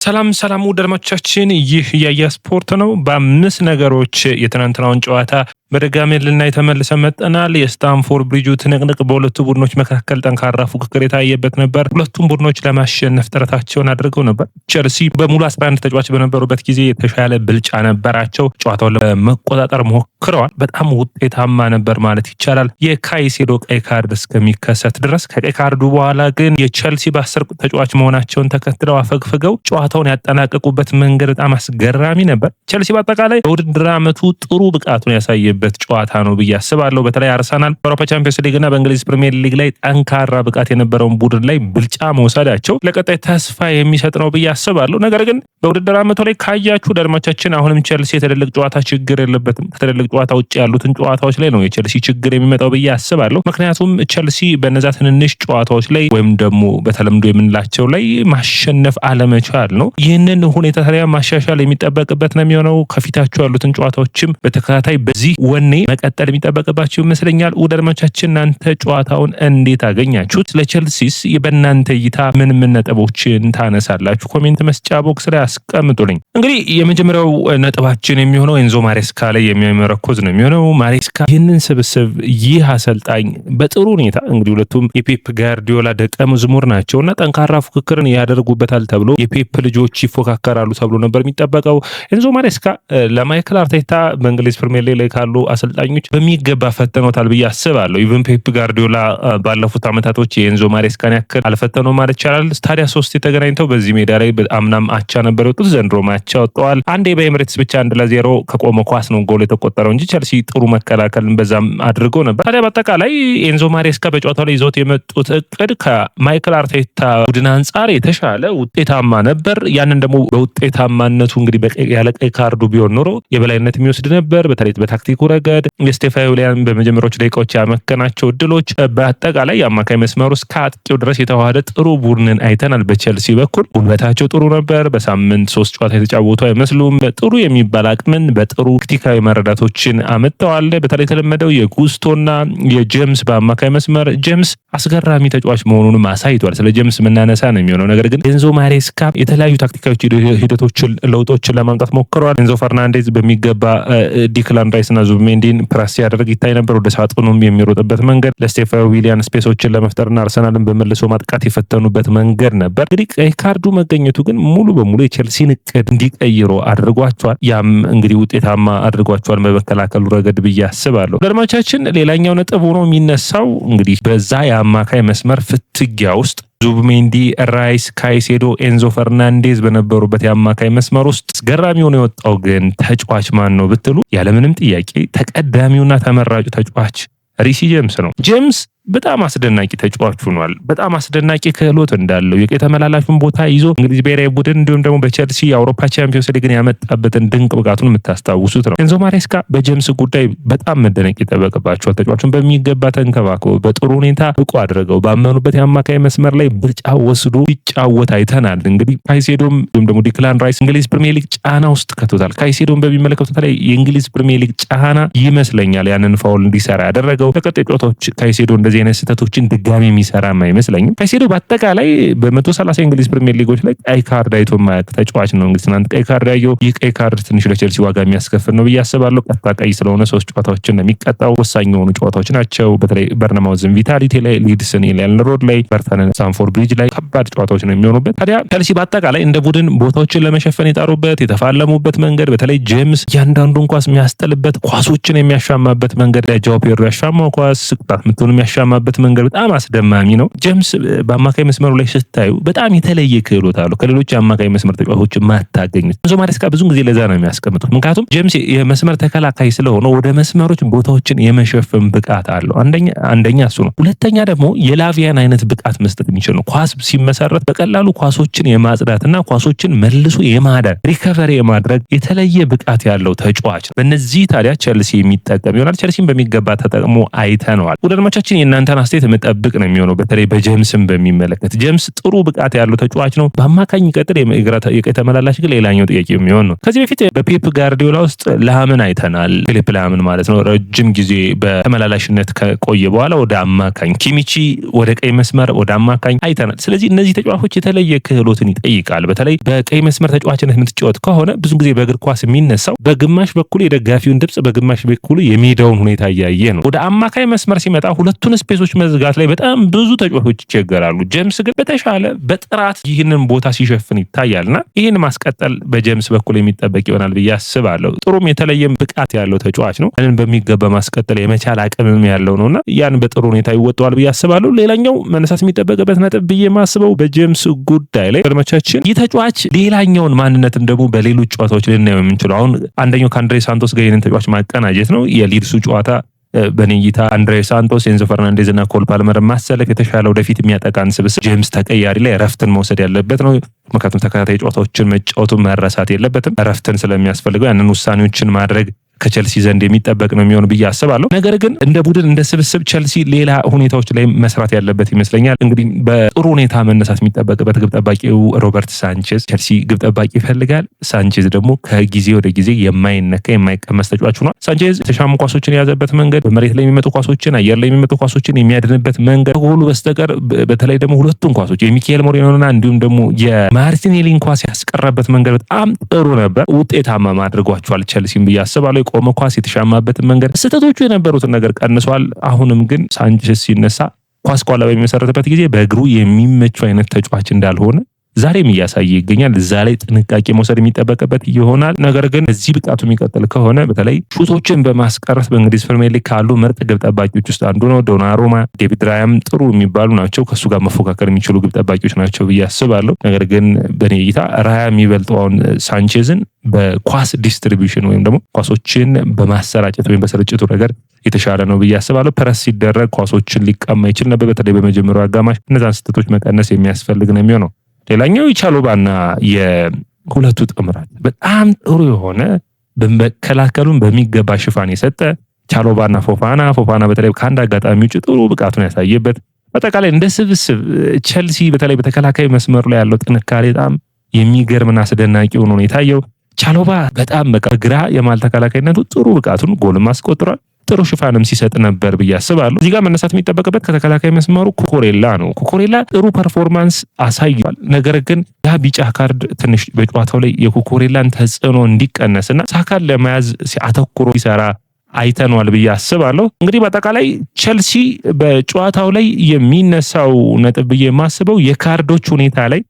ሰላም ሰላም ውድ አድማጮቻችን፣ ይህ ያያ ስፖርት ነው። በአምስት ነገሮች የትናንትናውን ጨዋታ በድጋሚ ልናይ ተመልሰን መጥተናል። የስታንፎርድ ብሪጁ ትንቅንቅ በሁለቱ ቡድኖች መካከል ጠንካራ ፉክክር የታየበት ነበር። ሁለቱም ቡድኖች ለማሸነፍ ጥረታቸውን አድርገው ነበር። ቸልሲ በሙሉ 11 ተጫዋች በነበሩበት ጊዜ የተሻለ ብልጫ ነበራቸው። ጨዋታውን ለመቆጣጠር ሞክረዋል። በጣም ውጤታማ ነበር ማለት ይቻላል፣ የካይሴዶ ቀይ ካርድ እስከሚከሰት ድረስ። ከቀይ ካርዱ በኋላ ግን የቸልሲ በ10 ተጫዋች መሆናቸውን ተከትለው አፈግፍገው ጨዋታውን ያጠናቀቁበት መንገድ በጣም አስገራሚ ነበር። ቸልሲ በአጠቃላይ በውድድር ዓመቱ ጥሩ ብቃቱን ያሳየበት ጨዋታ ነው ብዬ አስባለሁ። በተለይ አርሰናል በአውሮፓ ቻምፒዮንስ ሊግ እና በእንግሊዝ ፕሪሚየር ሊግ ላይ ጠንካራ ብቃት የነበረውን ቡድን ላይ ብልጫ መውሰዳቸው ለቀጣይ ተስፋ የሚሰጥ ነው ብዬ አስባለሁ። ነገር ግን በውድድር ዓመቱ ላይ ካያችሁ አድማጮቻችን፣ አሁንም ቸልሲ የትልልቅ ጨዋታ ችግር የለበትም። ከትልልቅ ጨዋታ ውጭ ያሉትን ጨዋታዎች ላይ ነው የቸልሲ ችግር የሚመጣው ብዬ አስባለሁ። ምክንያቱም ቸልሲ በነዛ ትንንሽ ጨዋታዎች ላይ ወይም ደግሞ በተለምዶ የምንላቸው ላይ ማሸነፍ አለመቻል ነው። ይህንን ሁኔታ ታዲያ ማሻሻል የሚጠበቅበት ነው የሚሆነው። ከፊታቸው ያሉትን ጨዋታዎችም በተከታታይ በዚህ ወኔ መቀጠል የሚጠበቅባቸው ይመስለኛል። ውድ አድማጮቻችን፣ እናንተ ጨዋታውን እንዴት አገኛችሁት? ለቸልሲስ በእናንተ እይታ ምን ምን ነጥቦችን ታነሳላችሁ? Comment መስጫ box ላይ አስቀምጡልኝ። እንግዲህ የመጀመሪያው ነጥባችን የሚሆነው ኤንዞ ማሬስካ ላይ የሚመረኮዝ ነው የሚሆነው። ማሬስካ ይህንን ስብስብ፣ ይህ አሰልጣኝ በጥሩ ሁኔታ፣ እንግዲህ ሁለቱም የፔፕ ጋርዲዮላ ደቀ መዝሙር ናቸው እና ጠንካራ ፉክክርን ያደርጉበታል ተብሎ፣ የፔፕ ልጆች ይፎካከራሉ ተብሎ ነበር የሚጠበቀው። ኤንዞ ማሬስካ ለማይክል አርቴታ በእንግሊዝ ፕሪሚየር ሊግ ላይ ካሉ አሰልጣኞች በሚገባ ፈተኖታል ብዬ አስባለሁ። Even ፔፕ ጋርዲዮላ ባለፉት አመታቶች የኤንዞ ማሬስካን ያክል አልፈተነው ማለት ይቻላል። ታዲያ ሶስት የተገናኝተው በዚህ ሜዳ ላይ አምናም አቻ ነበር የወጡት፣ ዘንድሮም አቻ ወጥተዋል። አንዴ በኤምሬትስ ብቻ 1-0 ከቆመ ኳስ ነው ጎል የተቆጠረው እንጂ ቸልሲ ጥሩ መከላከልን በዛም አድርጎ ነበር። ታዲያ በአጠቃላይ ኤንዞ ማሬስካ በጨዋታው ላይ ይዘውት የመጡት እቅድ ከማይክል አርቴታ ቡድን አንጻር የተሻለ ውጤታማ ነበር። ያንን ደግሞ በውጤታማነቱ እንግዲህ ያለ ቀይ ካርዱ ቢሆን ኖሮ የበላይነት የሚወስድ ነበር። በተለይ በታክቲኩ ረገድ የስቴፋን ዊሊያን በመጀመሪያዎቹ ደቂቃዎች ያመከናቸው እድሎች፣ በአጠቃላይ የአማካይ መስመር ውስጥ ከአጥቂው ድረስ የተዋሃደ ጥሩ ቡድንን አይተናል። በቸልሲ በኩል ጉልበታቸው ጥሩ ነበር። በሳምንት ሶስት ጨዋታ የተጫወቱ አይመስሉም። ጥሩ የሚባል አቅምን በጥሩ ታክቲካዊ መረዳቶችን አመጥተዋል። በተለይ የተለመደው የጉስቶና የጄምስ በአማካይ መስመር፣ ጄምስ አስገራሚ ተጫዋች መሆኑንም አሳይቷል። ስለ ጄምስ የምናነሳ ነው የሚሆነው። ነገር ግን ኤንዞ ማሬስካ የተለያዩ ታክቲካዊ ሂደቶችን፣ ለውጦችን ለማምጣት ሞክረዋል። ኤንዞ ፈርናንዴዝ በሚገባ ዲክላን ራይስ እና ዙቢሜንዲን ፕረስ ሲያደርግ ይታይ ነበር። ወደ ሳጥኑም የሚሮጥበት መንገድ ለስቴፋን ዊሊያን space ኦችን ለመፍጠርና አርሰናልን በመልሶ ማጥቃት የፈተኑበት መንገድ ነበር። እንግዲህ ቀይ ካርዱ መገኘቱ ግን ሙሉ በሙሉ የቸልሲን እቅድ እንዲቀይሩ አድርጓቸዋል። ያም እንግዲህ ውጤታማ አድርጓቸዋል በመከላከሉ ረገድ ብዬ አስባለሁ። አድማጮቻችን፣ ሌላኛው ነጥብ ሆኖ የሚነሳው እንግዲህ በዛ የአማካይ መስመር ፍትጊያ ውስጥ ዙቢሜንዲ፣ ራይስ፣ ካይሴዶ፣ ኤንዞ ፈርናንዴዝ በነበሩበት የአማካይ መስመር ውስጥ አስገራሚ ሆኖ የወጣው ግን ተጫዋች ማን ነው ብትሉ ያለምንም ጥያቄ ተቀዳሚውና ተመራጩ ተጫዋች ሪሲ ጄምስ ነው። ጄምስ በጣም አስደናቂ ተጫዋች ሆኗል። በጣም አስደናቂ ክህሎት እንዳለው፣ የቀኝ ተመላላሹን ቦታ ይዞ እንግሊዝ ብሔራዊ ቡድን እንዲሁም ደግሞ በቸልሲ የአውሮፓ ቻምፒዮንስ ሊግን ያመጣበትን ድንቅ ብቃቱን የምታስታውሱት ነው። ኤንዞ ማሬስካ በጄምስ ጉዳይ በጣም መደነቅ ይጠበቅባቸዋል። ተጫዋቹን በሚገባ ተንከባክበው፣ በጥሩ ሁኔታ ብቁ አድርገው፣ ባመኑበት የአማካይ መስመር ላይ ብልጫ ወስዶ ሲጫወት አይተናል። እንግዲህ ካይሴዶም እንዲሁም ደግሞ ዲክላን ራይስ እንግሊዝ ፕሪሚየር ሊግ ጫና ውስጥ ከቶታል። ካይሴዶም በሚመለከቱት ላይ የእንግሊዝ ፕሪሚየር ሊግ ጫና ይመስለኛል ያንን foul እንዲሰራ ያደረገው። ለቀጣይ ጨዋታዎች ካይሴዶ እንደዚህ አይነት ስህተቶችን ድጋሚ የሚሰራም አይመስለኝም። ካይሴዶ በአጠቃላይ በ130 የእንግሊዝ ፕሪሚየር ሊጎች ላይ ቀይ ካርድ አይቶ የማያውቅ ተጫዋች ነው። እንግዲህ ትናንት ቀይ ካርድ ያየው፣ ይህ ቀይ ካርድ ትንሽ ለቸልሲ ዋጋ የሚያስከፍል ነው ብዬ አስባለሁ። ቀጥታ ቀይ ስለሆነ ሶስት ጨዋታዎችን ነው የሚቀጣው። ወሳኝ የሆኑ ጨዋታዎች ናቸው። በተለይ በርነማውዝን ቪታሊቲ ላይ፣ ሊድስን ኤላንድ ሮድ ላይ፣ በርተንን ስታንፎርድ ብሪጅ ላይ ከባድ ጨዋታዎች ነው የሚሆኑበት። ታዲያ ቸልሲ በአጠቃላይ እንደ ቡድን ቦታዎችን ለመሸፈን የጣሩበት፣ የተፋለሙበት መንገድ፣ በተለይ ጄምስ እያንዳንዱን ኳስ የሚያስጥልበት፣ ኳሶችን የሚያሻማበት መንገድ፣ ለጃው ፔድሮ ያሻማው ኳስ፣ ቅጣት ምቱን የሚያሻማበት መንገድ በጣም አስደማሚ ነው። ጄምስ በአማካይ መስመሩ ላይ ስታዩ በጣም የተለየ ክህሎት አለው። ከሌሎች የአማካይ መስመር ተጫዋቾች የማታገኙት። ኤንዞ ማሬስካ ብዙ ጊዜ ለዛ ነው የሚያስቀምጡት። ምክንያቱም ጄምስ የመስመር ተከላካይ ስለሆነ ወደ መስመሮች ቦታዎችን የመሸፈን ብቃት አለው። አንደኛ እሱ ነው። ሁለተኛ ደግሞ የላቪያን አይነት ብቃት መስጠት የሚችል ነው። ኳስ ሲመሰረት በቀላሉ ኳሶችን የማጽዳትና ኳሶችን መልሶ የማዳን፣ recovery የማድረግ የተለየ ብቃት ያለው ተጫዋች ነው። በእነዚህ ታዲያ ቸልሲ የሚጠቀም ይሆናል። ቸልሲን በሚገባ ተጠቅሞ አይተነዋል። ውድ አድማጮቻችን፣ የእናንተ የእናንተን አስተያየት የምጠብቅ ነው የሚሆነው። በተለይ በጀምስም በሚመለከት ጀምስ ጥሩ ብቃት ያለው ተጫዋች ነው። በአማካኝ ይቀጥል የቀኝ ተመላላሽ ግን ሌላኛው ጥያቄ የሚሆን ነው። ከዚህ በፊት በፔፕ ጋርዲዮላ ውስጥ ላምን አይተናል። ፊሊፕ ላምን ማለት ነው። ረጅም ጊዜ በተመላላሽነት ከቆየ በኋላ ወደ አማካኝ፣ ኪሚቺ ወደ ቀኝ መስመር ወደ አማካኝ አይተናል። ስለዚህ እነዚህ ተጫዋቾች የተለየ ክህሎትን ይጠይቃል። በተለይ በቀኝ መስመር ተጫዋችነት የምትጫወት ከሆነ ብዙ ጊዜ በእግር ኳስ የሚነሳው በግማሽ በኩል የደጋፊውን ድምጽ፣ በግማሽ በኩል የሜዳውን ሁኔታ እያየ ነው። ወደ አማካኝ መስመር ሲመጣ ሁለቱን space ኦች መዝጋት ላይ በጣም ብዙ ተጫዋቾች ይቸገራሉ። ጀምስ ግን በተሻለ በጥራት ይህንን ቦታ ሲሸፍን ይታያልና ይህን ማስቀጠል በጀምስ በኩል የሚጠበቅ ይሆናል ብዬ አስባለሁ። ጥሩም የተለየም ብቃት ያለው ተጫዋች ነው። ያንን በሚገባ ማስቀጠል የመቻል አቅምም ያለው ነውና ያን በጥሩ ሁኔታ ይወጣዋል ብዬ አስባለሁ። ሌላኛው መነሳት የሚጠበቅበት ነጥብ ብዬ ማስበው በጀምስ ጉዳይ ላይ አድማጮቻችን፣ ይህ ተጫዋች ሌላኛውን ማንነትም ደግሞ በሌሎች ጨዋታዎች ልናየው የምንችለው አሁን አንደኛው ከአንድሬ ሳንቶስ ጋር ይህንን ተጫዋች ማቀናጀት ነው። የሊድሱ ጨዋታ በእኔ እይታ አንድሬ ሳንቶስ፣ ኤንዞ ፈርናንዴዝ እና ኮል ፓልመር ማሰለፍ የተሻለ ወደፊት የሚያጠቃን ስብስብ፣ ጄምስ ተቀያሪ ላይ እረፍትን መውሰድ ያለበት ነው። ምክንያቱም ተከታታይ ጨዋታዎችን መጫወቱ መረሳት የለበትም። እረፍትን ስለሚያስፈልገው ያንን ውሳኔዎችን ማድረግ ከቸልሲ ዘንድ የሚጠበቅ ነው የሚሆን ብዬ አስባለሁ። ነገር ግን እንደ ቡድን እንደ ስብስብ ቸልሲ ሌላ ሁኔታዎች ላይ መስራት ያለበት ይመስለኛል። እንግዲህ በጥሩ ሁኔታ መነሳት የሚጠበቅበት ግብ ጠባቂው ሮበርት ሳንቼዝ፣ ቸልሲ ግብ ጠባቂ ይፈልጋል። ሳንቼዝ ደግሞ ከጊዜ ወደ ጊዜ የማይነካ የማይቀመስ ተጫዋች ሆኗል። ሳንቼዝ የተሻሙ ኳሶችን የያዘበት መንገድ፣ በመሬት ላይ የሚመጡ ኳሶችን፣ አየር ላይ የሚመጡ ኳሶችን የሚያድንበት መንገድ ከጎሉ በስተቀር በተለይ ደግሞ ሁለቱን ኳሶች የሚካኤል ሞሬኖና እንዲሁም ደግሞ የማርቲኔሊን ኳስ ያስቀረበት መንገድ በጣም ጥሩ ነበር። ውጤታማ አድርጓቸዋል ቸልሲም ብዬ አስባለሁ። የቆመ ኳስ የተሻማበትን መንገድ ስህተቶቹ የነበሩትን ነገር ቀንሷል። አሁንም ግን ሳንቼዝ ሲነሳ ኳስ ኋላ በሚመሰረትበት ጊዜ በእግሩ የሚመቹ አይነት ተጫዋች እንዳልሆነ ዛሬም እያሳየ ይገኛል። እዛ ላይ ጥንቃቄ መውሰድ የሚጠበቅበት ይሆናል። ነገር ግን እዚህ ብቃቱ የሚቀጥል ከሆነ በተለይ shot ኦችን በማስቀረት በእንግሊዝ ፕሪሚየር ሊግ ካሉ ምርጥ ግብ ጠባቂዎች ውስጥ አንዱ ነው። ዶናሩማ፣ ዴቪድ ራያም ጥሩ የሚባሉ ናቸው። ከእሱ ጋር መፎካከር የሚችሉ ግብ ጠባቂዎች ናቸው ብዬ አስባለሁ። ነገር ግን በእኔ እይታ ራያ የሚበልጠው አሁን ሳንቼዝን በኳስ distribution ወይም ደግሞ ኳሶችን በማሰራጨት ወይም በስርጭቱ ነገር የተሻለ ነው ብዬ አስባለሁ። ፕረስ ሲደረግ ኳሶችን ሊቀማ ይችል ነበር። በተለይ በመጀመሪያው አጋማሽ እነዛን ስህተቶች መቀነስ የሚያስፈልግ ነው የሚሆነው። ሌላኛው የቻሎባና የሁለቱ ጥምረት በጣም ጥሩ የሆነ መከላከሉን በሚገባ ሽፋን የሰጠ ቻሎባና ፎፋና፣ ፎፋና በተለይ ከአንድ አጋጣሚ ውጭ ጥሩ ብቃቱን ያሳየበት፣ በአጠቃላይ እንደ ስብስብ ቸልሲ በተለይ በተከላካይ መስመሩ ላይ ያለው ጥንካሬ በጣም የሚገርምና አስደናቂ ሆኖ ነው የታየው። ቻሎባ በጣም በቃ ግራ የመሃል ተከላካይነቱ ጥሩ ብቃቱን ጎልም አስቆጥሯል። ጥሩ ሽፋንም ሲሰጥ ነበር ብዬ አስባለሁ። እዚህ ጋር መነሳት የሚጠበቅበት ከተከላካይ መስመሩ ኩኩሬላ ነው። ኩኩሬላ ጥሩ performance አሳይቷል። ነገር ግን ያ ቢጫ ካርድ ትንሽ በጨዋታው ላይ የኩኩሬላን ተጽዕኖ እንዲቀነስና ሳካን ለመያዝ አተኩሮ ሲሰራ አይተኗል ብዬ አስባለሁ። እንግዲህ በአጠቃላይ ቸልሲ በጨዋታው ላይ የሚነሳው ነጥብ ብዬ የማስበው የካርዶች ሁኔታ ላይ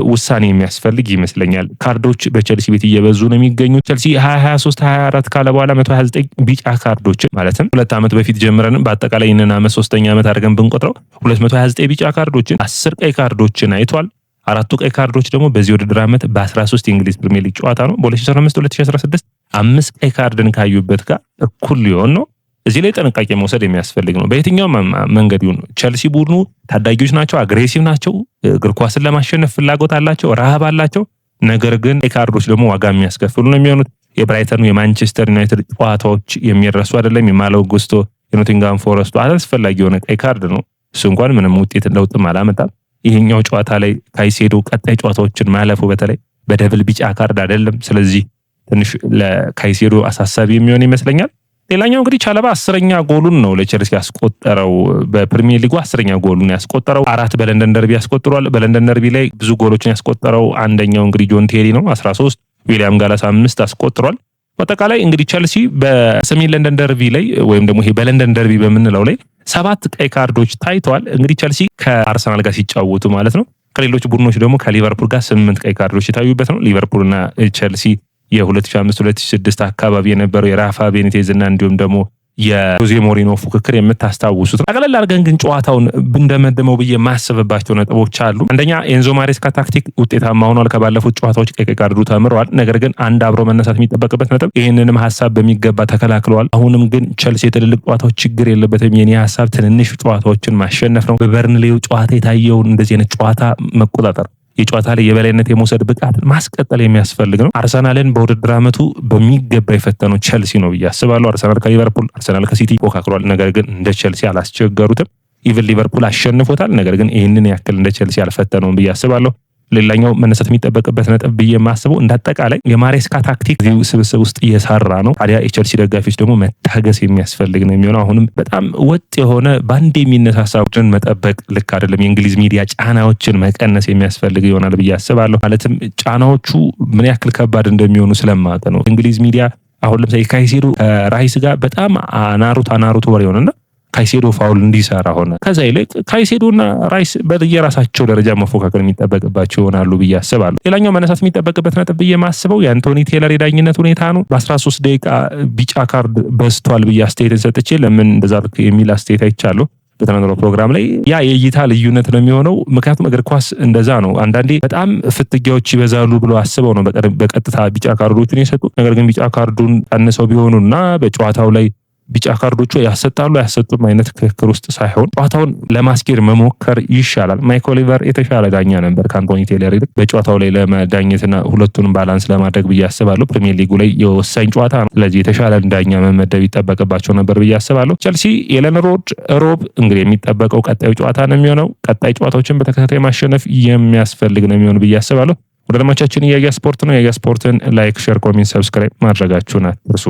ውሳኔ የሚያስፈልግ ይመስለኛል። ካርዶች በቸልሲ ቤት እየበዙ ነው የሚገኙት። ቸልሲ 2023 24 ካለ በኋላ 129 ቢጫ ካርዶችን፣ ማለትም 2 ዓመት በፊት ጀምረን በአጠቃላይ ይህንን ዓመት ሶስተኛ ዓመት አድርገን ብንቆጥረው 229 ቢጫ ካርዶችን፣ 10 ቀይ ካርዶችን አይቷል። አራቱ ቀይ ካርዶች ደግሞ በዚህ ውድድር ዓመት በ13 የእንግሊዝ ፕሪሚየር ሊግ ጨዋታ ነው። በ2015 2016 አምስት ቀይ ካርድን ካዩበት ጋር እኩል ሊሆን ነው። እዚህ ላይ ጥንቃቄ መውሰድ የሚያስፈልግ ነው። በየትኛውም መንገድ ይሁን ቸልሲ ቡድኑ ታዳጊዎች ናቸው፣ aggressive ናቸው፣ እግር ኳስን ለማሸነፍ ፍላጎት አላቸው፣ ረሃብ አላቸው። ነገር ግን ቀይ ካርዶች ደግሞ ዋጋ የሚያስከፍሉ ነው የሚሆኑት። የብራይተኑ የማንቸስተር ዩናይትድ ጨዋታዎች የሚረሱ አይደለም። የማሎ ጉስቶ የኖቲንጋም ፎረስቱ አላስፈላጊ የሆነ ቀይ ካርድ ነው። እሱ እንኳን ምንም ውጤት ለውጥም አላመጣም። ይሄኛው ጨዋታ ላይ ካይሴዶ ቀጣይ ጨዋታዎችን ማለፉ በተለይ በ double ቢጫ ካርድ አይደለም። ስለዚህ ትንሽ ለካይሴዶ አሳሳቢ የሚሆን ይመስለኛል። ሌላኛው እንግዲህ ቻለባ 10ኛ ጎሉን ነው ለቸልሲ ያስቆጠረው። በፕሪሚየር ሊጉ 10ኛ ጎሉን ያስቆጠረው፣ አራት በለንደን ደርቢ ያስቆጥሯል። በለንደን ደርቢ ላይ ብዙ ጎሎችን ያስቆጠረው አንደኛው እንግዲህ ጆን ቴሪ ነው 13፣ ዊሊያም ጋላስ አምስት አስቆጥሯል። በአጠቃላይ እንግዲህ ቸልሲ በሰሜን ለንደን ደርቢ ላይ ወይም ደግሞ ይሄ በለንደን ደርቢ በምንለው ላይ ሰባት ቀይ ካርዶች ታይተዋል። እንግዲህ ቸልሲ ከአርሰናል ጋር ሲጫወቱ ማለት ነው። ከሌሎች ቡድኖች ደግሞ ከሊቨርፑል ጋር ስምንት ቀይ ካርዶች የታዩበት ነው። ሊቨርፑልና ቸልሲ የ2005 2006 አካባቢ የነበረው የራፋ ቤኒቴዝ እና እንዲሁም ደግሞ የጆዜ ሞሪኖ ፉክክር የምታስታውሱት ነው። ጠቅለል አድርገን ግን ጨዋታውን ብንደመድመው ብዬ የማስብባቸው ነጥቦች አሉ። አንደኛ ኤንዞ ማሬስካ ታክቲክ ውጤታማ ሆኗል። ከባለፉት ጨዋታዎች ቀይ ካርዱ ተምረዋል። ነገር ግን አንድ አብሮ መነሳት የሚጠበቅበት ነጥብ ይህንንም ሀሳብ በሚገባ ተከላክለዋል። አሁንም ግን ቸልሲ የትልልቅ ጨዋታዎች ችግር የለበትም። የኔ ሀሳብ ትንንሽ ጨዋታዎችን ማሸነፍ ነው። በበርንሌው ጨዋታ የታየውን እንደዚህ አይነት ጨዋታ መቆጣጠር፣ የጨዋታ ላይ የበላይነት የመውሰድ ብቃትን ማስቀጠል የሚያስፈልግ ነው። አርሰናልን በውድድር ዓመቱ በሚገባ የፈተነው ቸልሲ ነው ብዬ አስባለሁ። አርሰናል ከሊቨርፑል፣ አርሰናል ከሲቲ ፎካክሯል። ነገር ግን እንደ ቸልሲ አላስቸገሩትም። Even ሊቨርፑል አሸንፎታል። ነገር ግን ይህንን ያክል እንደ ቸልሲ አልፈተነውም ብዬ አስባለሁ። ሌላኛው መነሳት የሚጠበቅበት ነጥብ ብዬ የማስበው እንዳጠቃላይ የማሬስካ ታክቲክ እዚሁ ስብስብ ውስጥ እየሰራ ነው። ታዲያ የቸልሲ ደጋፊዎች ደግሞ መታገስ የሚያስፈልግ ነው የሚሆነው። አሁንም በጣም ወጥ የሆነ በአንድ የሚነሳሳ ቡድን መጠበቅ ልክ አይደለም። የእንግሊዝ ሚዲያ ጫናዎችን መቀነስ የሚያስፈልግ ይሆናል ብዬ አስባለሁ። ማለትም ጫናዎቹ ምን ያክል ከባድ እንደሚሆኑ ስለማውቅ ነው። እንግሊዝ ሚዲያ አሁን ለምሳሌ ካይሴዶ ከራይስ ጋር በጣም አናሩት አናሩት ወሬ ሆነና ካይሴዶ foul እንዲሰራ ሆነ። ከዛ ይልቅ ካይሴዶና ራይስ በየራሳቸው ደረጃ መፎካከር የሚጠበቅባቸው ይሆናሉ ብዬ አስባለሁ። ሌላኛው መነሳት የሚጠበቅበት ነጥብ ብዬ ማስበው የአንቶኒ ቴለር የዳኝነት ሁኔታ ነው። በ13 ደቂቃ ቢጫ ካርድ በዝቷል ብዬ አስተያየትን ሰጥቼ ለምን እንደዛ የሚል አስተያየት አይቻለሁ በተናገረው ፕሮግራም ላይ። ያ የእይታ ልዩነት ነው የሚሆነው። ምክንያቱም እግር ኳስ እንደዛ ነው። አንዳንዴ በጣም ፍትጊያዎች ይበዛሉ ብሎ አስበው ነው በቀጥታ ቢጫ ካርዶቹን የሰጡ። ነገር ግን ቢጫ ካርዱን ቀንሰው ቢሆኑና በጨዋታው ላይ ቢጫ ካርዶቹ ያሰጣሉ አያሰጡም አይነት ክርክር ውስጥ ሳይሆን ጨዋታውን ለማስኬድ መሞከር ይሻላል። ማይክ ኦሊቨር የተሻለ ዳኛ ነበር ከአንቶኒ ቴለር ይልቅ በጨዋታው ላይ ለመዳኘትና ሁለቱንም balance ለማድረግ ብዬ አስባለሁ። ፕሪሚየር ሊጉ ላይ የወሳኝ ጨዋታ ነው። ስለዚህ የተሻለ ዳኛ መመደብ ይጠበቅባቸው ነበር ብዬ አስባለሁ። ቸልሲ ኤለን ሮድ ሮብ እንግዲህ የሚጠበቀው ቀጣዩ ጨዋታ ነው የሚሆነው። ቀጣይ ጨዋታዎችን በተከታታይ ማሸነፍ የሚያስፈልግ ነው የሚሆን ብዬ አስባለሁ። ወደ አድማጮቻችን የያያ ስፖርት ነው። የያያ ስፖርትን like፣ share፣ comment፣ subscribe ማድረጋችሁን አትርሱ።